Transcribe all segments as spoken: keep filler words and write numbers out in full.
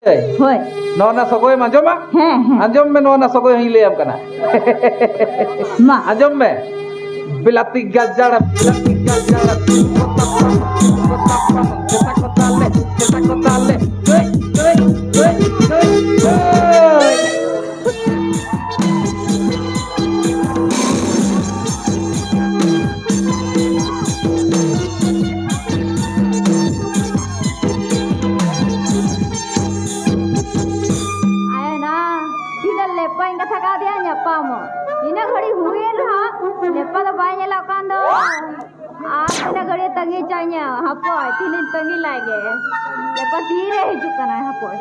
ᱦᱳᱭ᱾ ᱱᱚᱣᱟ ᱨᱮᱱᱟᱜ ᱥᱚᱜᱚᱭᱮᱢ ᱟᱸᱡᱚᱢᱟ? ᱦᱮᱸ, ᱦᱮᱸ᱾ ᱟᱸᱡᱚᱢ ᱢᱮ, ᱱᱚᱣᱟ ᱨᱮᱱᱟᱜ ᱥᱚᱜᱚᱭ ᱦᱚᱸᱧ ᱞᱟᱹᱭᱟᱢ ᱠᱟᱱᱟ᱾ ᱢᱟ᱾ ᱟᱸᱡᱚᱢ ᱢᱮ᱾ ᱵᱤᱞᱟᱹᱛᱤ ᱜᱟᱡᱟᱲ, ᱵᱤᱞᱟᱹᱛᱤ ᱜᱟᱡᱟᱲ, ᱠᱚᱛᱟ ᱠᱚᱛᱟ ᱞᱮ, ᱠᱚᱛᱟ ᱠᱚᱛᱟ ᱞᱮ, ᱦᱳᱭ, ᱦᱳᱭ, ᱦᱳᱭ, ᱦᱳᱭ᱾ ᱟᱭᱱᱟ, ᱛᱤᱱᱟᱹᱜ ᱞᱮᱯᱟᱧ ᱠᱟᱛᱷᱟ ᱠᱟᱣᱫᱮᱭᱟ ᱧᱟᱯᱟᱢᱚᱜ᱾ ᱤᱱᱟᱹ ᱜᱷᱟᱹᱲᱤ ᱦᱩᱭᱮᱱ ᱨᱮᱦᱚᱸ ᱞᱮᱯᱟ ᱫᱚ ᱵᱟᱭ ᱧᱮᱞᱚᱜ ᱠᱟᱱ ᱫᱚ᱾ ᱟᱨ ᱛᱤᱱᱟᱹᱜ ᱜᱷᱟᱹᱲᱤ ᱛᱟᱺᱜᱤ ᱦᱚᱪᱚᱧᱟ? ᱦᱟᱯᱳᱭ, ᱛᱤᱦᱤᱧ ᱛᱟᱺᱜᱤ ᱞᱟᱭ ᱜᱮ᱾ ᱞᱮᱯᱟ ᱛᱤᱨᱮ ᱦᱤᱡᱩᱜ ᱠᱟᱱᱟᱭ? ᱦᱟᱯᱳᱭ᱾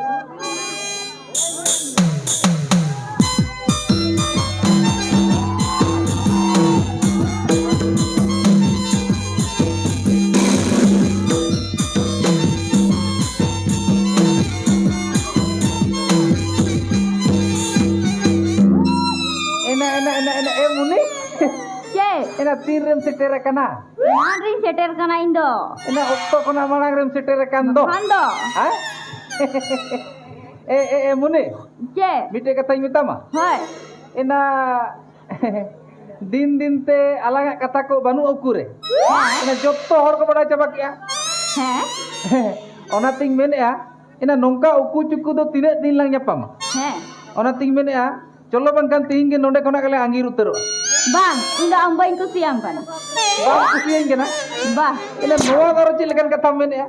ᱮᱱᱟ, ᱮᱱᱟ, ᱮᱱᱟ, ᱮᱱᱟ, ᱮ ᱢᱩᱱᱤ᱾ ᱪᱮᱫ? ᱮᱱᱟ ᱛᱤᱱ ᱨᱮᱢ ᱥᱮᱴᱮᱨ ᱟᱠᱟᱱᱟ? ᱮᱱᱟᱱ ᱨᱤᱧ ᱥᱮᱴᱮᱨ ᱠᱟᱱᱟ ᱤᱧ ᱫᱚ᱾ ᱮᱱᱟ ᱚᱠᱛᱚ ᱠᱷᱚᱱᱟᱜ ᱢᱟᱲᱟᱝ ᱨᱮᱢ ᱥᱮᱴᱮᱨ ᱟᱠᱟᱱ ᱫᱚ᱾ ᱵᱟᱠᱷᱟᱱ ᱫᱚ᱾ ᱦᱮᱸ? ᱮ, ᱮ, ᱮ, ᱢᱩᱱᱤ᱾ ᱪᱮᱫ? ᱢᱤᱫᱴᱮᱡ ᱠᱟᱛᱷᱟᱧ ᱢᱮᱛᱟᱢᱟ᱾ ᱦᱳᱭ᱾ ᱮᱱᱟ ᱫᱤᱱ ᱫᱤᱱ ᱛᱮ ᱟᱞᱟᱝᱟᱜ ᱠᱟᱛᱷᱟ ᱠᱚ ᱵᱟᱹᱱᱩᱜᱼᱟ ᱩᱠᱩᱨᱮ᱾ ᱦᱮᱸ᱾ ᱮᱱᱟ ᱡᱚᱛᱚ ᱦᱚᱲ ᱠᱚ ᱵᱟᱰᱟᱭ ᱪᱟᱵᱟ ᱠᱮᱜᱼᱟ᱾ ᱦᱮᱸ᱾ ᱚᱱᱟᱛᱤᱧ ᱢᱮᱱᱮᱜᱼᱟ, ᱮᱱᱟ ᱱᱚᱝᱠᱟ ᱩᱠᱩ ᱪᱩᱠᱩ ᱫᱚ ᱛᱤᱱᱟᱹᱜ ᱫᱤᱱ ᱞᱟᱝ ᱧᱟᱯᱟᱢᱟ? ᱦᱮᱸ᱾ ᱚᱱᱟᱛᱤᱧ ᱢᱮᱱᱮᱜᱼᱟ, ᱪᱚᱞᱚ ᱵᱟᱝᱠᱷᱟᱱ ᱛᱤᱦᱤᱧ ᱜᱮ ᱱᱚᱸᱰᱮ ᱠᱷᱚᱱᱟᱜ ᱜᱮᱞᱮ ᱟᱸᱜᱤᱨ ᱩᱛᱟᱹᱨᱚᱜᱼᱟ᱾ ᱵᱟᱝ, ᱤᱧ ᱫᱚ ᱟᱢ ᱵᱟᱹᱧ ᱠᱩᱥᱤᱭᱟᱢ ᱠᱟᱱᱟ᱾ ᱵᱟᱢ ᱠᱩᱥᱤᱭᱟᱹᱧ ᱠᱟᱱᱟ? ᱵᱟ᱾ ᱮᱱᱟ ᱱᱚᱣᱟ ᱫᱚ ᱟᱨᱚ ᱪᱮᱫ ᱞᱮᱠᱟᱱ ᱠᱟᱛᱷᱟᱢ ᱢᱮᱱᱮᱜᱼᱟ?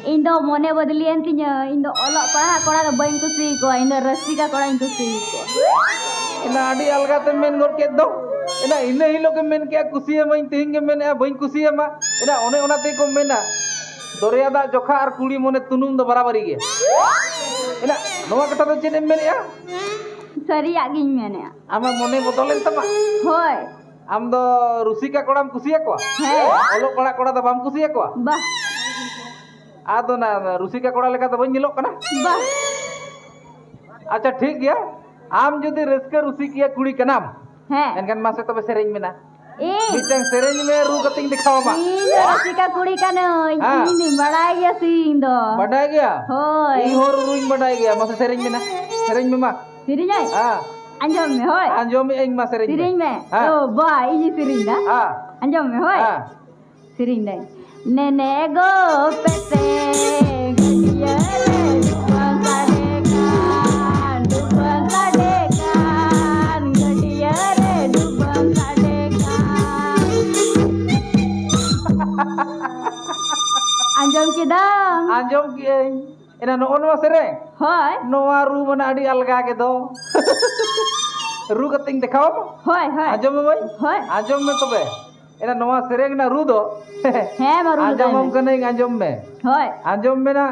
ᱤᱧ ᱫᱚ ᱢᱚᱱᱮ ᱵᱚᱫᱞᱤᱭᱮᱱ ᱛᱤᱧᱟᱹ, ᱤᱧ ᱫᱚ ᱚᱞᱚᱜ ᱯᱟᱲᱦᱟᱜ ᱠᱚᱲᱟ ᱫᱚ ᱵᱟᱹᱧ ᱠᱩᱥᱤᱭᱟᱠᱚᱣᱟ, ᱤᱧ ᱫᱚ ᱨᱟᱹᱥᱤᱠᱟ ᱠᱚᱲᱟᱧ ᱠᱩᱥᱤᱭᱟᱠᱚᱣᱟ᱾ ᱮᱱᱟ ᱟᱹᱰᱤ ᱟᱞᱜᱟ ᱛᱮᱢ ᱢᱮᱱ ᱜᱚᱫ ᱠᱮᱫ ᱫᱚ᱾ ᱮᱱᱟ ᱤᱱᱟᱹ ᱦᱤᱞᱳᱜ ᱜᱮᱢ ᱢᱮᱱ ᱠᱮᱜᱼᱟ ᱠᱩᱥᱤᱭᱟᱢᱟᱹᱧ, ᱛᱤᱦᱤᱧ ᱜᱮᱢ ᱢᱮᱱᱮᱜᱼᱟ ᱵᱟᱹᱧ ᱠᱩᱥᱤᱭᱟᱢᱟ᱾ ᱮᱱᱟ ᱚᱱᱮ ᱚᱱᱟ ᱛᱮᱜᱮ ᱠᱚ ᱢᱮᱱᱟ, ᱫᱚᱨᱭᱟ ᱫᱟᱜ ᱡᱚᱠᱷᱟ ᱟᱨ ᱠᱩᱲᱤ ᱢᱚᱱᱮ ᱛᱩᱱᱩᱢ ᱫᱚ ᱵᱟᱨᱟᱵᱟᱨᱤ ᱜᱮ᱾ ᱮᱱᱟ ᱱᱚᱣᱟ ᱠᱟᱛᱷᱟ ᱫᱚ ᱪᱮᱫ ᱮᱢ ᱢᱮᱱᱮᱜᱼᱟ? ᱥᱟᱹᱨᱤᱭᱟᱜ ᱜᱤᱧ ᱢᱮᱱᱮᱜᱼᱟ᱾ ᱟᱢᱟᱜ ᱢᱚᱱᱮ ᱵᱚᱫᱚᱞᱮᱱ ᱛᱟᱢᱟ? ᱦᱳᱭ᱾ ᱟᱢ ᱫᱚ ᱨᱩᱥᱤᱠᱟ ᱠᱚᱲᱟᱢ ᱠᱩᱥᱤᱭᱟᱠᱚᱣᱟ? ᱦᱮᱸ᱾ ᱚᱞᱚᱜ ᱯᱟᱲᱦᱟᱜ ᱠᱚᱲᱟ ᱫᱚ ᱵᱟᱢ ᱠᱩᱥᱤᱭᱟᱠᱚᱣᱟ? ᱵᱟ᱾ ᱟᱫᱚ ᱱᱟ, ᱨᱩᱥᱤᱠᱟ ᱠᱚᱲᱟ ᱞᱮᱠᱟ ᱫᱚ ᱵᱟᱹᱧ ᱧᱮᱞᱚᱜ ᱠᱟᱱᱟ? ᱵᱟ᱾ ᱟᱪᱪᱷᱟ, ᱴᱷᱤᱠ ᱜᱮᱭᱟ᱾ ᱟᱢ ᱡᱩᱫᱤ ᱨᱟᱹᱥᱠᱟᱹ ᱨᱩᱥᱤᱠᱤᱭᱟᱹ ᱠᱩᱲᱤ ᱠᱟᱱᱟᱢ, ᱦᱮᱸ᱾ ᱮᱱᱠᱷᱟᱱ ᱢᱟᱥᱮ ᱛᱚᱵᱮ ᱥᱮᱨᱮᱧ ᱢᱮ ᱱᱟ᱾ ᱤᱧ ᱢᱤᱫᱴᱟᱝ ᱥᱮᱨᱮᱧ ᱢᱮ, ᱨᱩ ᱠᱟᱛᱮᱧ ᱫᱮᱠᱷᱟᱣ ᱟᱢᱟ᱾ ᱤᱧ ᱫᱚ ᱨᱩᱥᱤᱠᱟ ᱠᱩᱲᱤ ᱠᱟᱹᱱᱟᱹᱧ᱾ ᱦᱮᱸ᱾ ᱤᱧ ᱫᱚᱧ ᱵᱟᱲᱟᱭ ᱜᱮᱭᱟ ᱥᱮᱨᱮᱧ ᱫᱚ᱾ ᱵᱟᱰᱟᱭ ᱜᱮᱭᱟ? ᱦᱳᱭ᱾ ᱤᱧ ᱦᱚᱸ ᱨᱩᱧ ᱵᱟᱰᱟᱭ ᱜᱮᱭᱟ᱾ ᱢᱟᱥᱮ ᱥᱮᱨᱮᱧ ᱢᱮ ᱱᱟ᱾ ᱥᱮᱨᱮᱧ ᱢᱮ ᱢᱟ᱾ ᱥᱮᱨᱮᱧᱟᱹᱧ? ᱦᱮᱸ᱾ ᱟᱸᱡᱚᱢ ᱢᱮ, ᱦᱳᱭ᱾ ᱟᱸᱡᱚᱢᱮᱫ ᱟᱹᱧ, ᱢᱟ ᱥᱮᱨᱮᱧ ᱢᱮ᱾ ᱥᱮᱨᱮᱧ ᱢᱮ᱾ ᱦᱮᱸ᱾ ᱳ ᱵᱟ, ᱤᱧᱤᱧ ᱥᱮᱨᱮᱧ ᱫᱟ᱾ ᱦᱮᱸ᱾ ᱟᱸᱡᱚᱢ ᱢᱮ, ᱦᱳᱭ᱾ ᱦᱮᱸ᱾ ᱥᱮᱨᱮᱧ ᱫᱟᱹᱧ᱾ ᱱᱮᱱᱮ ᱜᱚ ᱯᱮᱯᱮ ᱜᱟᱹᱰᱭᱟᱹ ᱨᱮ ᱰᱩᱵᱟᱹ ᱥᱟᱰᱮ ᱠᱟᱱ, ᱰᱩᱵᱟᱹ ᱥᱟᱰᱮ ᱠᱟᱱ, ᱜᱟᱹᱰᱭᱟᱹ ᱨᱮ ᱰᱩᱵᱟᱹ ᱥᱟᱰᱮ ᱠᱟᱱ᱾ ᱟᱸᱡᱚᱢ ᱠᱮᱫᱟᱢ? ᱟᱸᱡᱚᱢ ᱠᱮᱫᱟᱹᱧ᱾ ᱮᱱᱟ ᱱᱚᱜᱼᱚ ᱱᱚᱣᱟ ᱥᱮᱨᱮᱧ? ᱦᱳᱭ᱾ ᱱᱚᱣᱟ ᱨᱩ ᱢᱟᱱᱮ ᱟᱹᱰᱤ ᱟᱞᱜᱟ ᱜᱮᱫᱚ᱾ ᱨᱩ ᱠᱟᱛᱮᱧ ᱫᱮᱠᱷᱟᱣᱟᱢᱟ᱾ ᱦᱳᱭ, ᱦᱳᱭ᱾ ᱟᱸᱡᱚᱢ ᱢᱮ ᱢᱟᱹᱭ᱾ ᱦᱳᱭ᱾ ᱟᱸᱡᱚᱢ ᱢᱮ ᱛᱚᱵᱮ᱾ ᱮᱱᱟ ᱱᱚᱣᱟ ᱥᱮᱨᱮᱧ ᱨᱮᱱᱟᱜ ᱨᱩ ᱫᱚ ᱦᱮᱸ, ᱢᱟ ᱨᱩ ᱞᱮᱜᱟᱭ ᱟᱸᱡᱚᱢᱟᱢ ᱢᱮ᱾ ᱠᱟᱹᱱᱟᱹᱧ, ᱟᱸᱡᱚᱢ ᱢᱮ᱾ ᱦᱳᱭ᱾ ᱟᱸᱡᱚᱢ ᱢᱮ ᱱᱟ᱾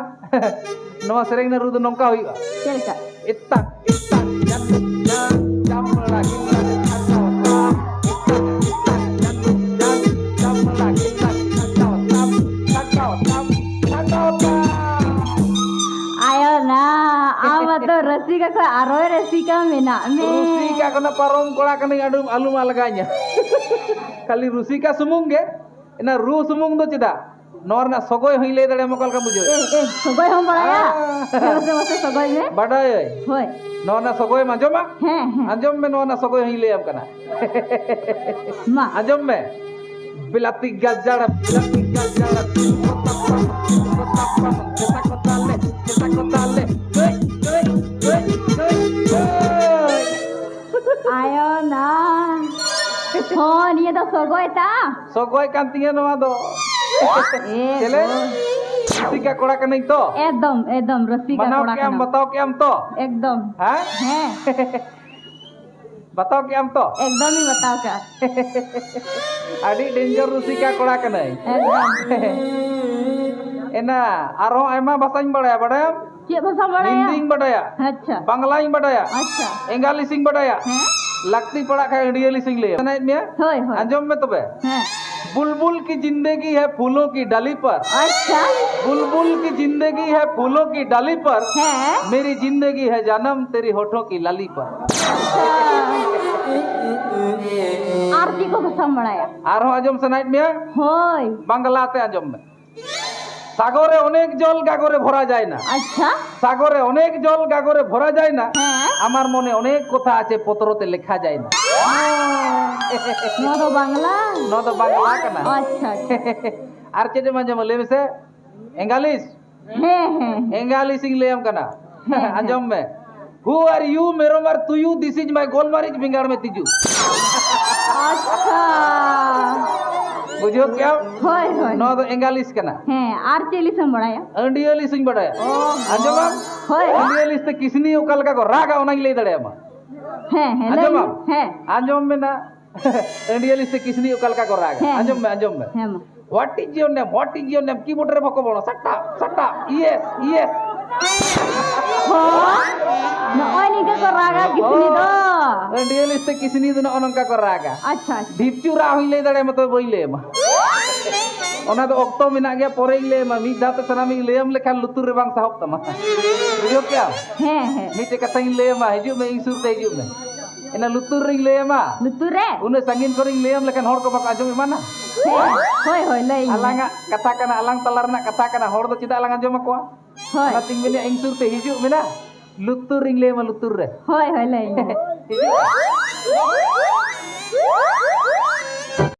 ᱱᱚᱣᱟ ᱥᱮᱨᱮᱧ ᱨᱮᱱᱟᱜ ᱨᱩ ᱫᱚ ᱱᱚᱝᱠᱟ ᱦᱩᱭᱩᱜᱼᱟ᱾ ᱪᱮᱫ ᱞᱮᱠᱟ? ᱤᱛᱟᱝ, ᱤᱛᱟᱝ, ᱡᱟᱹᱱᱩᱢ, ᱡᱟᱝ, ᱡᱟᱢᱲᱟ, ᱜᱤᱞᱟ, ᱠᱷᱟᱴᱟᱣ, ᱛᱟᱢ᱾ ᱤᱛᱟᱝ, ᱤᱛᱟᱝ, ᱡᱟᱹᱱᱩᱢ, ᱡᱟᱝ, ᱡᱟᱢᱲᱟ, ᱜᱤᱞᱟ, ᱠᱷᱟᱴᱟᱣ, ᱛᱟᱢ, ᱠᱷᱟᱴᱟᱣ, ᱛᱟᱢ, ᱠᱷᱟᱴᱟᱣ, ᱛᱟᱢ᱾ ᱟᱭᱳ ᱱᱟ, ᱟᱢ ᱢᱟᱛᱚ ᱨᱟᱹᱥᱤᱠᱟ ᱠᱷᱚᱱ ᱟᱨᱚᱭ ᱨᱟᱹᱥᱤᱠᱟ ᱢᱮᱱᱟᱜ ᱢᱮ᱾ ᱨᱩᱥᱤᱠᱟ ᱠᱷᱚᱱᱟᱜ ᱯᱟᱨᱚᱢ ᱠᱚᱲᱟ ᱠᱟᱹᱱᱟᱹᱧ, ᱟᱹᱰᱤ ᱟᱞᱚᱢ ᱟᱞᱜᱟᱧᱟ᱾ ᱠᱷᱟᱹᱞᱤ ᱨᱩᱥᱤᱠᱟ ᱥᱩᱢᱩᱝ ᱜᱮ᱾ ᱮᱱᱟ ᱨᱩ ᱥᱩᱢᱩᱝ ᱫᱚ ᱪᱮᱫᱟᱜ? ᱱᱚᱣᱟ ᱨᱮᱱᱟᱜ ᱥᱚᱜᱚᱭ ᱦᱚᱸᱧ ᱞᱟᱹᱭ ᱫᱟᱲᱮᱭᱟᱢᱟ, ᱚᱠᱟ ᱞᱮᱠᱟᱢ ᱵᱩᱡᱷᱟᱹᱣ? ᱮ, ᱮ, ᱥᱚᱜᱚᱭ ᱦᱚᱸᱢ ᱵᱟᱲᱟᱭᱟ? ᱦᱮᱸ᱾ ᱢᱟᱥᱮ, ᱢᱟᱥᱮ ᱥᱚᱜᱚᱭ ᱢᱮ᱾ ᱵᱟᱰᱟᱭᱟᱹᱧ᱾ ᱦᱳᱭ᱾ ᱱᱚᱣᱟ ᱨᱮᱱᱟᱜ ᱥᱚᱜᱚᱭᱮᱢ ᱟᱸᱡᱚᱢᱟ? ᱦᱮᱸ, ᱦᱮᱸ᱾ ᱟᱸᱡᱚᱢ ᱢᱮ, ᱱᱚᱣᱟ ᱨᱮᱱᱟᱜ ᱥᱚᱜᱚᱭ ᱦᱚᱸᱧ ᱞᱟᱹᱭᱟᱢ ᱠᱟᱱᱟ᱾ ᱢᱟ᱾ ᱟᱸᱡᱚᱢ ᱢᱮ᱾ ᱵᱤᱞᱟᱹᱛᱤ ᱜᱟᱡᱟᱲ, ᱵᱤᱞᱟᱹᱛᱤ ᱜᱟᱡᱟᱲ, ᱛᱤᱞ ᱠᱚ ᱛᱟᱯᱟᱢ, ᱛᱤᱞ ᱠᱚ ᱛᱟᱯᱟᱢ, ᱥᱮᱛᱟ ᱠᱚ ᱫᱟᱞᱮ, ᱥᱮᱛᱟ ᱠᱚ ᱫᱟᱞᱮ, ᱦᱟᱹᱭ, ᱦᱟᱹᱭ, ᱦᱟᱹᱭ, ᱦᱟᱹᱭ, ᱦᱟᱹᱭ᱾ ᱟᱭᱳ ᱱᱟ᱾ ᱦᱚᱸ, ᱱᱤᱭᱟᱹ ᱫᱚ ᱥᱚᱜᱚᱭ ᱛᱟ? ᱥᱚᱜᱚᱭ ᱠᱟᱱ ᱛᱤᱧᱟᱹ ᱱᱚᱣᱟ ᱫᱚ᱾ ᱮ ᱪᱮᱞᱮ? ᱜᱚ᱾ ᱨᱩᱥᱤᱠᱟ ᱠᱚᱲᱟ ᱠᱟᱹᱱᱟᱹᱧ ᱛᱚ? ᱮᱠᱫᱚᱢ, ᱮᱠᱫᱚᱢ, ᱨᱩᱥᱤᱠᱟ ᱢᱟᱱᱟᱣ ᱠᱚᱲᱟ ᱠᱮᱜ ᱟᱢ, ᱠᱟᱱᱟᱢ᱾ ᱵᱟᱛᱟᱣ ᱠᱮᱜ ᱟᱢ ᱛᱚ? ᱮᱠᱫᱚᱢ᱾ ᱦᱮᱸ? ᱦᱮᱸ᱾ ᱵᱟᱛᱟᱣ ᱠᱮᱜ ᱟᱢ ᱛᱚ? ᱮᱠᱫᱚᱢᱤᱧ ᱵᱟᱛᱟᱣ ᱠᱟᱜᱼᱟ᱾ ᱟᱹᱰᱤ danger ᱨᱩᱥᱤᱠᱟ ᱠᱚᱲᱟ ᱠᱟᱹᱱᱟᱹᱧ᱾ ᱮᱠᱫᱚᱢ᱾ ᱮᱱᱟ, ᱟᱨᱦᱚᱸ ᱟᱭᱢᱟ ᱵᱷᱟᱥᱟᱧ ᱵᱟᱲᱟᱭᱟ, ᱵᱟᱲᱟᱭᱟᱢ? ᱪᱮᱫ ᱵᱷᱟᱥᱟᱢ ᱵᱟᱲᱟᱭᱟ? ᱦᱤᱱᱫᱤᱧ ᱵᱟᱰᱟᱭᱟ᱾ ᱟᱪᱪᱷᱟ᱾ ᱵᱟᱝᱞᱟᱧ ᱵᱟᱰᱟᱭᱟ᱾ ᱟᱪᱪᱷᱟ᱾ ᱮᱝᱜᱟᱞᱤᱥᱤᱧ ᱵᱟᱰᱟᱭᱟ᱾ ᱦᱮᱸ? ᱞᱟᱹᱠᱛᱤ ᱯᱟᱲᱟᱜ ᱠᱷᱟᱱ ᱟᱹᱰᱤᱭᱟᱹᱞᱤᱥᱤᱧ ᱞᱟᱹᱭᱟ᱾ ᱥᱟᱱᱟᱭᱮᱫ ᱢᱮᱭᱟ? ᱦᱳᱭ, ᱦᱳᱭ᱾ ᱟᱸᱡᱚᱢ ᱢᱮ ᱛᱚᱵᱮ᱾ ᱦᱮᱸ᱾ बुलबुल की जिंदगी है फूलों की डाली पर। अच्छा। बुलबुल की जिंदगी है फूलों की डाली पर। हैं? मेरी जिंदगी है जानम तेरी होठों की लाली पर। अच्छा। ᱟᱨ ᱪᱮᱫ ᱠᱚ ᱠᱟᱛᱷᱟᱢ ᱵᱟᱲᱟᱭᱟ? ᱟᱨᱦᱚᱸ ᱟᱸᱡᱚᱢ ᱥᱟᱱᱟᱭᱮᱫ ᱢᱮᱭᱟ? ᱦᱳᱭ᱾ ᱵᱟᱝᱞᱟ ᱛᱮ ᱟᱸᱡᱚᱢ ᱢᱮ᱾ সাগরে অনেক জল গাগরে ভরা যায় না। আচ্ছা। সাগরে অনেক জল গাগরে ভরা যায় না। ᱦᱮᱸ᱾ আমার মনে অনেক কথা আছে পত্রতে লেখা যায় না। ᱱᱚᱣᱟ ᱫᱚ ᱵᱟᱝᱞᱟ? ᱱᱚᱣᱟ ᱫᱚ ᱵᱟᱝᱞᱟ ᱠᱟᱱᱟ᱾ ᱟᱪᱪᱷᱟ, ᱟᱪᱪᱷᱟ᱾ ᱟᱨ ᱪᱮᱫ ᱮᱢ ᱟᱸᱡᱚᱢᱟ ᱞᱟᱹᱭ ᱢᱮᱥᱮ? ᱮᱝᱜᱟᱞᱤᱥ᱾ ᱦᱮᱸ, ᱦᱮᱸ, ᱦᱮᱸ᱾ ᱮᱝᱜᱟᱞᱤᱥ ᱤᱧ ᱞᱟᱹᱭᱟᱢ ᱠᱟᱱᱟ᱾ ᱦᱮᱸ, ᱦᱮᱸ᱾ ᱟᱸᱡᱚᱢ ᱢᱮ᱾ Who are you, ᱢᱮᱨᱚᱢ ᱟᱨ ᱛᱩᱭᱩ, this is my ᱜᱳᱞᱢᱟᱹᱨᱤᱪ, ᱵᱮᱸᱜᱟᱲ ᱢᱮ ᱛᱤᱡᱩ᱾ ᱟᱪᱪᱷᱟ᱾ ᱵᱩᱡᱷᱟᱹᱣ ᱠᱮᱜᱼᱟᱢ? ᱦᱳᱭ, ᱦᱳᱭ᱾ ᱱᱚᱣᱟ ᱫᱚ ᱮᱝᱜᱟᱞᱤᱥ ᱠᱟᱱᱟ᱾ ᱦᱮᱸ, ᱟᱨ ᱪᱮᱫ ᱞᱤᱥ ᱮᱢ ᱵᱟᱲᱟᱭᱟ? ᱟᱹᱰᱤᱭᱟᱹ ᱞᱤᱥ ᱤᱧ ᱵᱟᱲᱟᱭᱟ᱾ ᱚ᱾ ᱟᱸᱡᱚᱢᱟᱢ? ᱦᱳᱭ᱾ ᱟᱹᱰᱤᱭᱟᱹ ᱞᱤᱥ ᱛᱮ ᱠᱤᱥᱱᱤ ᱚᱠᱟ ᱞᱮᱠᱟ ᱠᱚ ᱨᱟᱜᱟ, ᱚᱱᱟᱧ ᱞᱟᱹᱭ ᱫᱟᱲᱮᱭᱟᱢᱟ᱾ ᱦᱮᱸ, ᱦᱮᱸ, ᱞᱟᱹᱭ ᱟᱸᱡᱚᱢᱟᱢ? ᱢᱮ᱾ ᱦᱮᱸ᱾ ᱟᱸᱡᱚᱢ ᱢᱮ ᱱᱟ᱾ ᱟᱹᱰᱤᱭᱟᱹ ᱞᱤᱥ ᱛᱮ ᱠᱤᱥᱱᱤ ᱚᱠᱟ ᱞᱮᱠᱟ ᱠᱚ ᱨᱟᱜᱟ? ᱦᱮᱸ, ᱟᱸᱡᱚᱢ ᱦᱮᱸ᱾ ᱢᱮ, ᱟᱸᱡᱚᱢ ᱢᱮ᱾ ᱦᱮᱸ, ᱢᱟ᱾ What is your name? What is your name? Keyboard ᱨᱮ ᱵᱟᱠᱚ ᱵᱚᱞᱚ᱾ Shut up, shut up. Yes, yes. ᱦᱚᱸ? ᱱᱚᱜᱼᱚᱭ ᱱᱤᱝᱠᱟᱹ ᱠᱚ ᱨᱟᱜᱟ ᱠᱤᱥᱱᱤ ᱫᱚ᱾ ᱦᱚᱸ᱾ ᱟᱹᱰᱤᱭᱟᱹ ᱞᱤᱥ ᱛᱮ ᱠᱤᱥᱱᱤ ᱫᱚ ᱱᱚᱜᱼᱚ ᱱᱚᱝᱠᱟ ᱠᱚ ᱨᱟᱜᱟ᱾ ᱟᱪᱪᱷᱟ, ᱟᱪᱪᱷᱟ᱾ ᱰᱷᱤᱯᱪᱩ ᱨᱟᱜ ᱦᱚᱸᱧ ᱞᱟᱹᱭ ᱫᱟᱲᱮᱭᱟᱢᱟ, ᱛᱚᱵᱮ ᱵᱟᱹᱧ ᱞᱟᱹᱭ ᱟᱢᱟ᱾ ᱚᱱᱟ ᱫᱚ ᱚᱠᱛᱚ ᱢᱮᱱᱟᱜ ᱜᱮᱭᱟ, ᱯᱚᱨᱮᱧ ᱞᱟᱹᱭ ᱟᱢᱟ᱾ ᱢᱤᱫ ᱫᱷᱟᱣ ᱛᱮ ᱥᱟᱱᱟᱢᱤᱧ ᱞᱟᱹᱭ ᱟᱢ ᱞᱮᱠᱷᱟᱱ ᱞᱩᱛᱩᱨ ᱨᱮ ᱵᱟᱝ ᱥᱟᱦᱚᱵ ᱛᱟᱢᱟ᱾ ᱵᱩᱡᱷᱟᱹᱣ ᱠᱮᱜᱼᱟᱢ? ᱦᱮᱸ, ᱦᱮᱸ᱾ ᱢᱤᱫᱴᱮᱡ ᱠᱟᱛᱷᱟᱧ ᱞᱟᱹᱭ ᱟᱢᱟ, ᱦᱤᱡᱩᱜ ᱢᱮ, ᱤᱧ ᱥᱩᱨ ᱛᱮ ᱦᱤᱡᱩᱜ ᱢᱮ᱾ ᱚᱱᱟ ᱞᱩᱛᱩᱨ ᱨᱤᱧ ᱞᱟᱹᱭ ᱟᱢᱟ᱾ ᱞᱩᱛᱩᱨ ᱨᱮ? ᱩᱱᱟᱹᱜ ᱥᱟᱺᱜᱤᱧ ᱠᱷᱚᱱᱤᱧ ᱞᱟᱹᱭ ᱟᱢ ᱞᱮᱠᱷᱟᱱ ᱦᱚᱲ ᱠᱚ ᱵᱟᱠᱚ ᱟᱸᱡᱚᱢ ᱮᱢᱟᱱᱟ᱾ ᱦᱮᱸ, ᱦᱳᱭ, ᱦᱳᱭ, ᱞᱟᱹᱭ ᱢᱮ᱾ ᱟᱞᱟᱝᱟᱜ ᱠᱟᱛᱷᱟ ᱠᱟᱱᱟ, ᱟᱞᱟᱝ ᱛᱟᱞᱟ ᱨᱮᱱᱟᱜ ᱠᱟᱛᱷᱟ ᱠᱟᱱᱟ, ᱦᱚᱲ ᱫᱚ ᱪᱮᱫᱟᱜ ᱞᱟᱝ ᱟᱸᱡᱚᱢ ᱟᱠᱚᱣᱟ? ᱦᱳᱭ᱾ ᱚᱱᱟᱛᱤᱧ ᱢᱮᱱᱮᱫᱼᱟ, ᱤᱧ ᱥᱩᱨ ᱛᱮ ᱦᱤᱡᱩᱜ ᱢᱮ ᱱᱟ, ᱞᱩᱛᱩᱨ ᱨᱤᱧ ᱞᱟᱹᱭ ᱟᱢᱟ, ᱞᱩᱛᱩᱨ ᱨᱮ᱾ ᱦᱳᱭ, ᱦᱳᱭ, ᱞᱟᱹᱭ ᱢᱮ᱾ ᱦᱤᱡᱩᱜ ᱢᱮ᱾